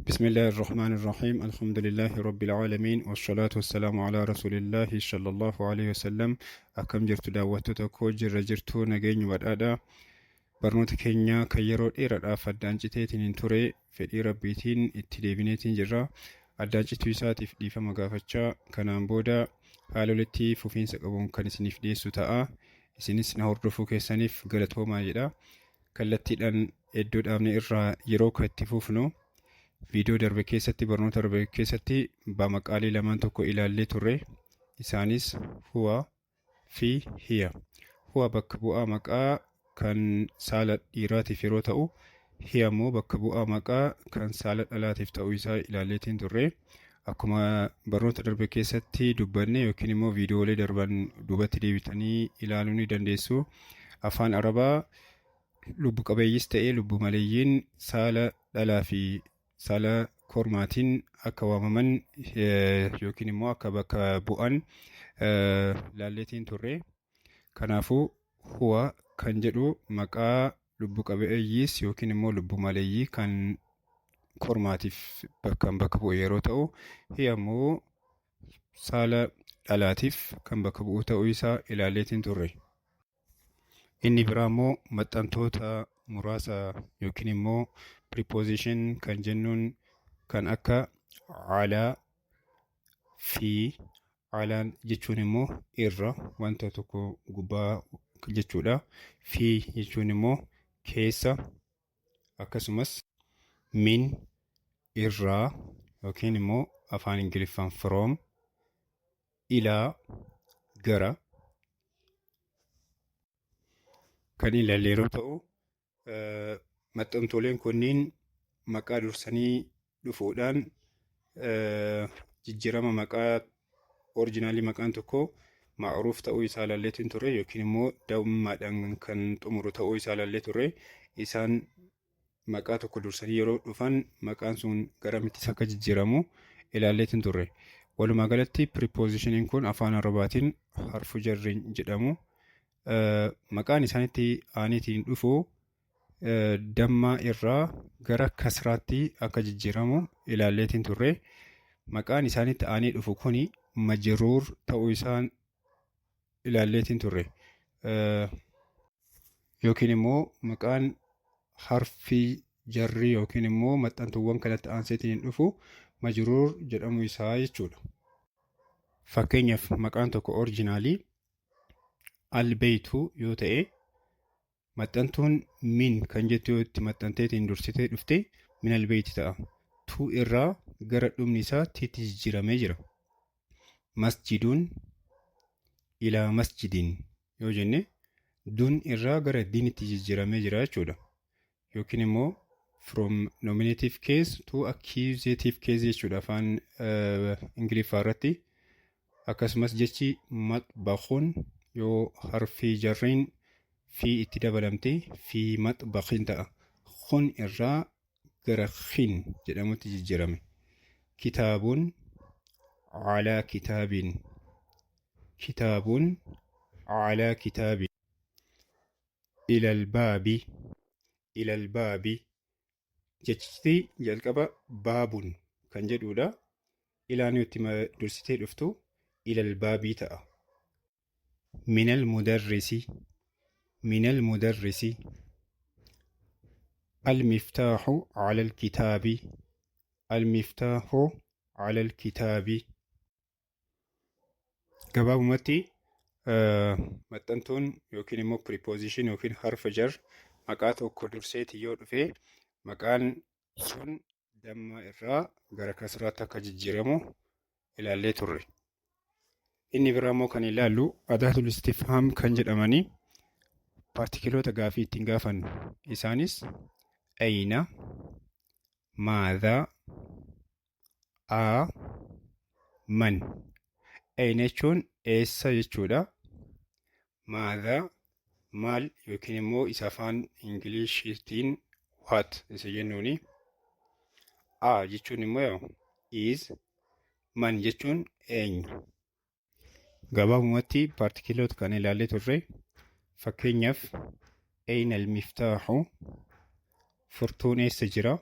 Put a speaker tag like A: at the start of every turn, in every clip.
A: بسم الله الرحمن الرحيم الحمد لله رب العالمين والصلاة والسلام على رسول الله صلى الله عليه وسلم. Akkam jirtu daawwattoota koo? Jirra jirtu, nageenyu badhaadha. Barnoota keenya kan yeroo dheeraadhaaf addaan citeetiin hin ture fedhii Rabbiitiin itti deebineetiin jirra. Addaan cituu isaatiif dhiifama gaafachaa, kanaan booda haala walitti fufiinsa qabuun kan isiniif dhiyeessu ta'a. Isinis na hordofuu keessaniif galatoomaa jedha. Kallattiidhaan iddoo dhaabne irraa yeroo kan itti fufnu, viidiyoo darbe keessatti, barnoota darbe keessatti bamaqaalee lamaan tokko ilaallee turre. Isaanis huwa fi hiya. Huwa bakka bu'aa maqaa kan saala dhiiraatiif yeroo ta'u, hiya immoo bakka bu'aa maqaa kan saala dhalaatiif ta'uu isaa ilaalleetiin turre. Akkuma barnoota darbe keessatti dubbanne yookiin immoo viidiyoolee darban duubatti deebitanii ilaaluu ni dandeessu. Afaan Arabaa lubbu qabeeyyis ta'ee lubbu maleeyyiin saala dhalaa fi saala kormaatiin akka waamaman yookiin immoo akka bakka bu'an ilaalleetiin turre. Kanaafuu huwa kan jedhu maqaa lubbu qabeeyyiis yookiin immoo lubbu maleeyyii kan kormaatiif bakka bakka bu'u yeroo ta'u, hiya immoo saala dhalaatiif kan bakka bu'u ta'uu isaa ilaalleetiin turre. Inni biraa immoo maxxantoota muraasa yookiin immoo preposition kan jennuun kan akka alaa fi. Alaan jechuun immoo irra, wanta tokko gubbaa jechuudha. Fi jechuun immoo keessa, akkasumas min irraa yookiin immoo afaan Ingiliffaan from, ilaa gara kan ilaalle yeroo ta'u, maxxantooleen kunniin maqaa dursanii dhufuudhaan jijjiirama maqaa orijinaalii maqaan tokko ma'ruuf ta'uu isaa ilaalleetiin turre yookiin immoo dammaadhaan kan xumuru ta'uu isaa ilaallee turre. Isaan maqaa tokko dursanii yeroo dhufan maqaan sun garamittis akka jijjiiramu ilaalleetiin turre. Walumaa galatti prepositionin kun afaan Arabaatiin harfu jarriin jedhamu. Maqaan isaanitti aaniitiin dhufu dammaa irraa gara kasraatti akka jijjiiramu ilaalleetiin turre. Maqaan isaanitti aanee dhufu kuni majruur ta'uu isaan ilaalleetiin turre. Yookiin immoo maqaan harfii jarrii yookiin immoo maxxantuuwwan kanatti aanseetiin dhufu majruur jedhamuu isaa jechuudha. Fakkeenyaaf, maqaan tokko orijinaalii albeeytuu yoo ta'e, maxxantuun min kan jettu yoo itti maxxanteetiin dursitee dhufte min albeeyti ta'a. Tuu irraa gara dhumni isaa tiitti jijjiiramee jira. Masjiduun ilaa masjidiin yoo jenne, dun irraa gara diinitti jijjiiramee jira jechuudha. Yookiin immoo from nominative case to accusative case jechuudha afaan Ingiliffaa irratti. Akkasumas jechi maxbakhun yoo harfii jarriin fi itti dabalamte fi maxbakhin ta'a. Kun irraa gara khin jedhamutti jijjiirame. Kitaabun alaa kitaabin. Kitaabun alaa kitaabin. Ilal baabi. Ilal baabi. Jechichi jalqaba baabun kan jedhudha. Ilaan yoo itti dursitee dhuftu ilal baabii ta'a. Minal mudarrisi. Minal mudarrisi. Al-miftaahu alal kitaabi. Al-miftaahu alal kitaabi. Gabaabumatti maxxantuun yookiin immoo preposition yookiin harfa jar maqaa tokko durseeti yoo dhufe, maqaan sun damma irraa gara kasraatti akka jijjiiramu ilaallee turre. Inni biraa immoo kan ilaallu adaatul istifhaam kan jedhamanii paartikiloota gaafii ittiin gaafannu. Isaanis ayna, maadhaa, a, man. Ayna jechuun eessa jechuudha. Maadhaa maal yookiin immoo isa afaan Ingiliishiitiin what isa jennuuni. A jechuun immoo is, man jechuun eenyu. Gabaabumatti paartikiloota kan ilaallee turre, fakkeenyaaf ayna al-miftaahu, furtuun eessa jira?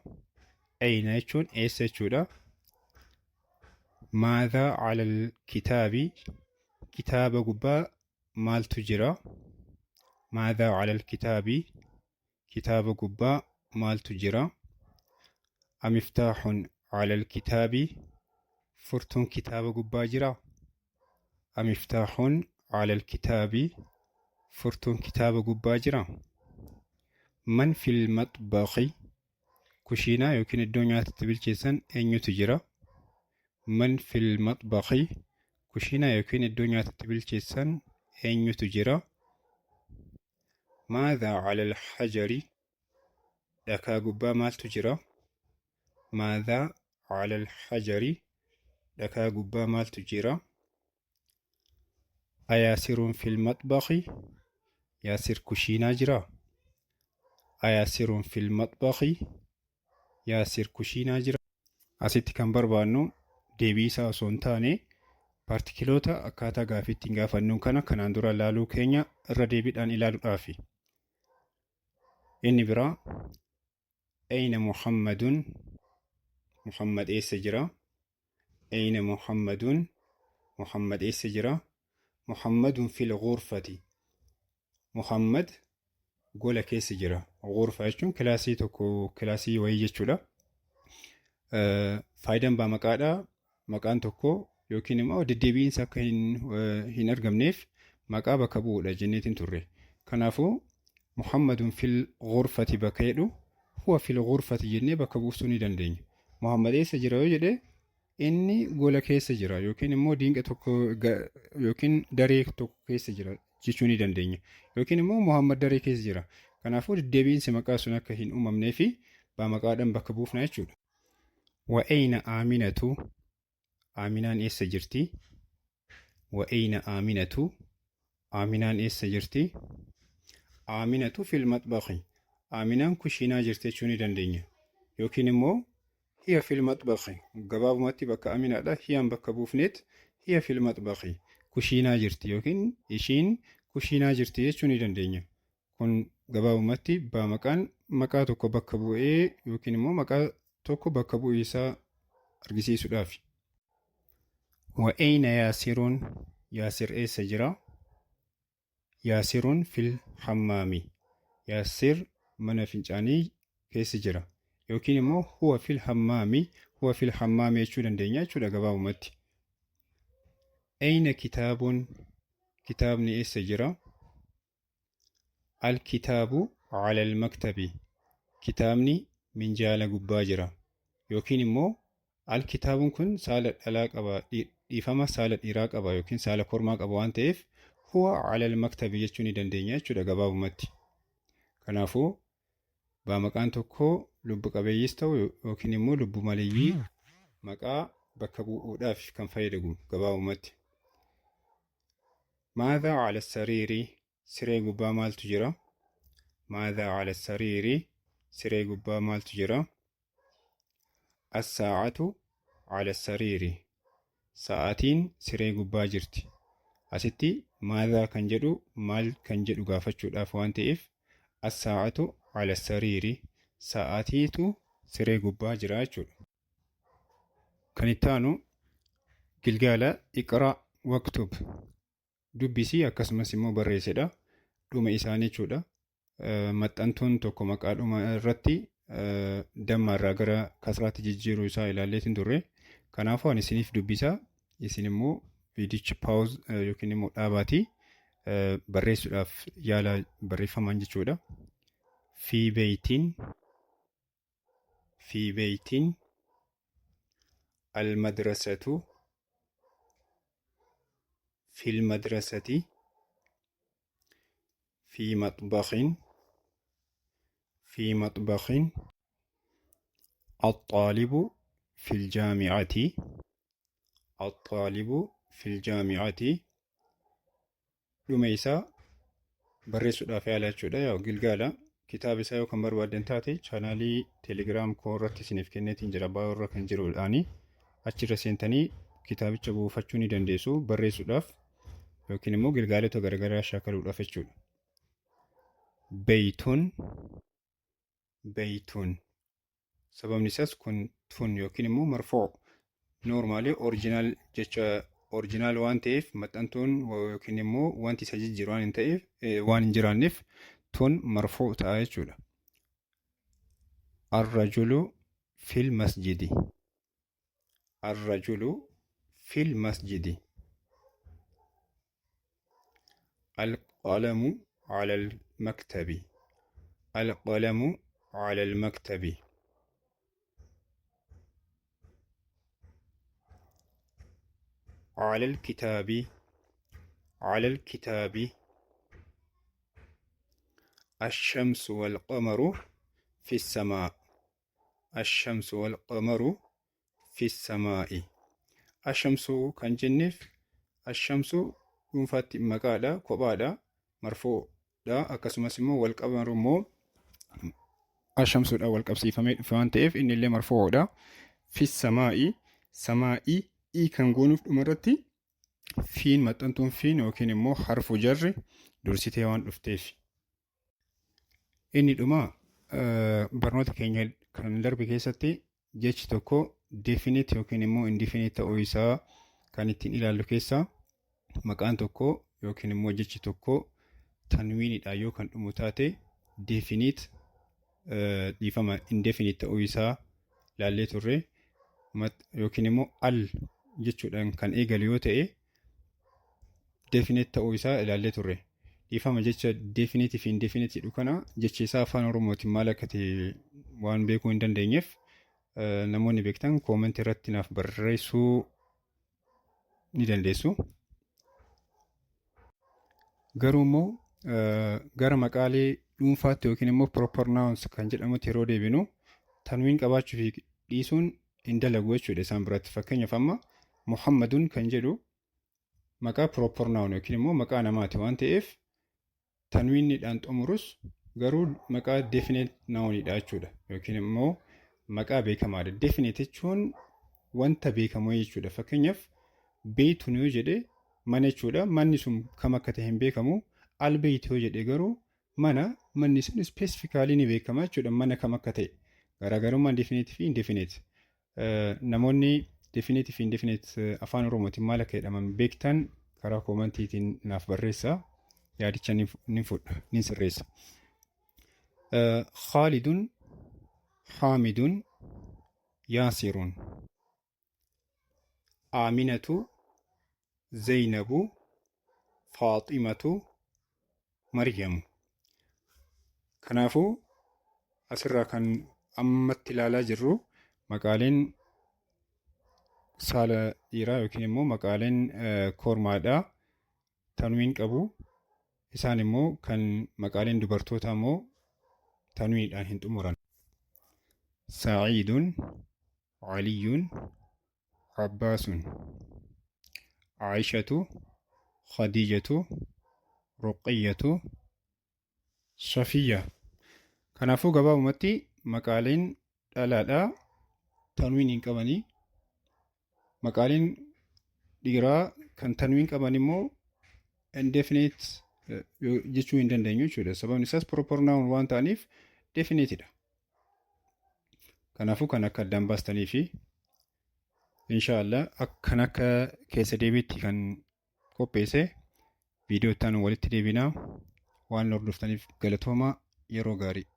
A: Ayna jechuun eessa jechuudha. Maadhaa alal kitaabi, kitaaba gubbaa maaltu jira? Maadhaa alal kitaabi, kitaaba gubbaa maaltu jira? Amiftaaxun alal kitaabi, furtuun kitaaba gubbaa jira? Amiftaaxun alal kitaabi, furtuun kitaaba gubbaa jira? Man fil maxbaqi, kushiinaa yookiin iddoo nyaata itti bilcheessan eenyutu jira? Man fil maxbaqi, kushiinaa yookiin iddoo nyaata itti bilcheessan eenyutu jira? Maadhaa alal hajari, dhakaa gubbaa maaltu jira? Maadhaa alal hajari, dhakaa gubbaa maaltu jira? Ayaasirun fil maxbaqi, Yaasir kushiinaa jiraa? Ayaasirun fil maxbaqi, Yaasir kushiinaa jira? Asitti kan barbaannu deebii isaa osoo hin taane paartikiloota akkaataa gaafii ittiin gaafannuun kana kanaan dura laaluu keenya irra deebiidhaan ilaaluudhaafi. Inni biraa Ayna Muhammadun, Muhammad eessa jira? Ayna Muhammadun, Muhammad eessa jira? Muhammadun fil ghurfati, Muhammad gola keessa jira. Ghurfa jechuun kilaasii tokko, kilaasii wayii jechuudha. Faayidaan baa maqaadha. Maqaan tokko yookiin immoo deddeebi'iinsa akka hin argamneef maqaa bakka bu'uudha jenneetiin turre. Kanaafuu Muhammadun fil ghurfati bakka jedhu huwa fil ghurfati jennee bakka buusuu ni dandeenya. Muhammad eessa jira yoo jedhe inni gola keessa jira yookiin immoo diinqa tokko yookiin daree tokko keessa jira jechuu ni dandeenya. Yookiin immoo Muhammad daree keessa jira. Kanaafuu deddeebi'iinsi maqaa sun akka hin uumamnee fi maqaadhaan bakka buufna jechuudha. Wa ayna Aaminatu, Aaminaan eessa jirti? Wa ayna Aaminatu, Aaminaan eessa jirti? Aaminatu fil maxbaqi, Aaminaan kushiinaa jirti jechuu ni dandeenya. Yookiin immoo hiya fil maxbaqi, gabaabumatti bakka Aaminaadha hiyaan bakka buufneet hiya fil maxbaqi, kushiinaa jirti yookiin ishiin kushiinaa jirti jechuu ni dandeenya. Kun gabaabumatti baamaqaan maqaa tokko bakka bu'ee yookiin immoo maqaa tokko bakka bu'uu isaa argisiisuudhaafi. Wa ayna Yaasiruun, Yaasir eessa jira? Yaasiruun fil hammaami, Yaasir mana fincaanii keessa jira. Yookiin immoo huwa fil hammaami, huwa fil hammaami jechuu dandeenya jechuudha gabaabumatti. Ayna kitaabuun, kitaabni eessa jira? Al-kitaabu alal maktabi, kitaabni minjaala gubbaa jira. Yookiin immoo al-kitaabuun kun saala dhalaa qaba, dhiifama saala dhiiraa qaba yookiin saala kormaa qaba waan ta'eef huwa alal maktabi jechuu ni dandeenya jechuudha gabaabumatti. Kanaafuu baamaqaan tokko lubbu qabeeyyiis ta'u yookiin immoo lubbu maleeyyii maqaa bakka bu'uudhaaf kan fayyadamu gabaabumatti. Maadhaa ala sariiri, siree gubbaa maaltu jira? Maadhaa ala sariiri, siree gubbaa maaltu jira? As-saa'atu ala sariiri, sa'aatiin siree gubbaa jirti. Asitti maadhaa kan jedhu maal kan jedhu gaafachuudhaaf waan ta'eef as-saa'atu ala sariiri, sa'aatiitu siree gubbaa jira jechuudha. Kan itti aanu gilgaala iqraa waktub, dubbisii akkasumas immoo barreessedha. Dhuma isaanii jechuudha. Maxxantuun tokko maqaa dhuma irratti damma irraa gara kasraatti jijjiiruu isaa ilaalleetiin turre. Kanaafuu ani isiniif dubbisa. Isin immoo viidicha paawuz yookiin immoo dhaabaatii barreessuudhaaf yaala barreeffamaan jechuudha. Fi beeytiin, في بيت، المدرسة، في المدرسة، في مطبخ، في مطبخ، الطالب في الجامعة، الطالب في الجامعة. Dhuma isaa barreessuudhaaf yaala jechuudha. Yaa gilgaala kitaaba isaa yoo kan barbaaddan taate chaanaalii teelegiraam koo irratti isiniif kenneetiin jira, baay'oo irra kan jiruudhaani achirra seentanii kitaabicha buufachuu ni dandeessu barreessuudhaaf yookiin immoo gilgaalota garaagaraa shaakaluudhaaf jechuudha. Beeytuun, beeytuun. Sababni isaas kun tun yookiin immoo marfuu normally original, jecha original waan ta'eef, maxxantuun yookiin immoo wanti isa jijjiiru waan hin ta'eef, waan hin jiraanneef tun marfuu ta'a jechuudha. الرجل في المسجد. الرجل في المسجد. القلم على المكتب. القلم على المكتب. على الكتاب. على الكتاب. الشمس والقمر في السماء. الشمس والقمر في السماء. الشمس kan jenneef الشمس dhuunfaatti maqaadha, kophaadha, marfuudha. Akkasumas immoo والقمر immoo الشمس dhaan wal qabsiifamee dhufe waan ta'eef inni illee marfuudha. في السماء, سماء i kan goonuuf dhumarratti fiin, maxxantuun fiin yookiin immoo حرف جر dursitee waan dhufteef. Inni dhuma barnoota keenya kan darbe keessatti jechi tokko definite yookiin immoo indefinite ta'uu isaa kan ittiin ilaallu keessaa maqaan tokko yookiin immoo jechi tokko tanwiinidha yoo kan dhumu taate definite, dhiifama, indefinite ta'uu isaa ilaallee turre, yookiin immoo ال jechuudhaan kan eegalu yoo ta'e definite ta'uu isaa ilaallee turre. Dhiifama, jecha definite fi indefinite jedhu kana jechi isaa afaan Oromootiin maal akka ta'e waan beekuu hin dandeenyeef, namoonni beektan comment irratti naaf barreessuu ni dandeessu. Garuu immoo gara maqaalee dhuunfaatti yookiin immoo proper nouns kan jedhamutti yeroo deebinu tanwiin qabaachuu fi dhiisuun hin dalagu jechuudha isaan biratti. Fakkeenyaaf amma محمد kan jedhu maqaa proper noun yookiin immoo maqaa namaati waan ta'eef tanwiinniidhaan xumurus garuu maqaa definite nounidha jechuudha yookiin immoo maqaa beekamaadha. Definite jechuun wanta beekamu jechuudha. Fakkeenyaaf بيتٌ yoo jedhe mana jechuudha. Manni sun kam akka ta'e hin beekamu. البيت yoo jedhe garuu mana, manni sun specifically ni beekama jechuudha, mana kam akka ta'e. Garaagarummaan definite fi indefinite. Namoonni definite fi indefinite afaan Oromootiin maal akka jedhaman beektan karaa commentiitiin naaf barreessaa. Yaadicha ni fudha, ni sirreessa. خالدٌ، حامدٌ، ياسرٌ، آمنةُ، زينبُ، فاطمةُ، مريمُ. Kanaafuu asirraa kan ammatti ilaalaa jirru maqaaleen saala dhiiraa yookiin immoo maqaaleen kormaadhaa tanwiin qabu. Isaan immoo kan maqaaleen dubartootaa immoo tanwiidhaan hin xumuran. سعيدٌ، عليٌّ، عباسٌ، عائشةُ، خديجةُ، رقيةُ، صفية. Kanaafuu gabaabumatti maqaaleen dhalaadhaa tanwiin hin qabanii. Maqaaleen dhiiraa kan tanwiin qaban immoo indefinite jechuu hin dandeenyu jechuudha. Sababni isaas proper noun waan ta'aniif definiteidha. Kanaafuu kan akka addaan baastanii fi inshaallah kan akka keessa deebiitti kan qopheesse viidiyoo itti aanu walitti deebinaa. Waan hordoftaniif galatoomaa, yeroo gaarii.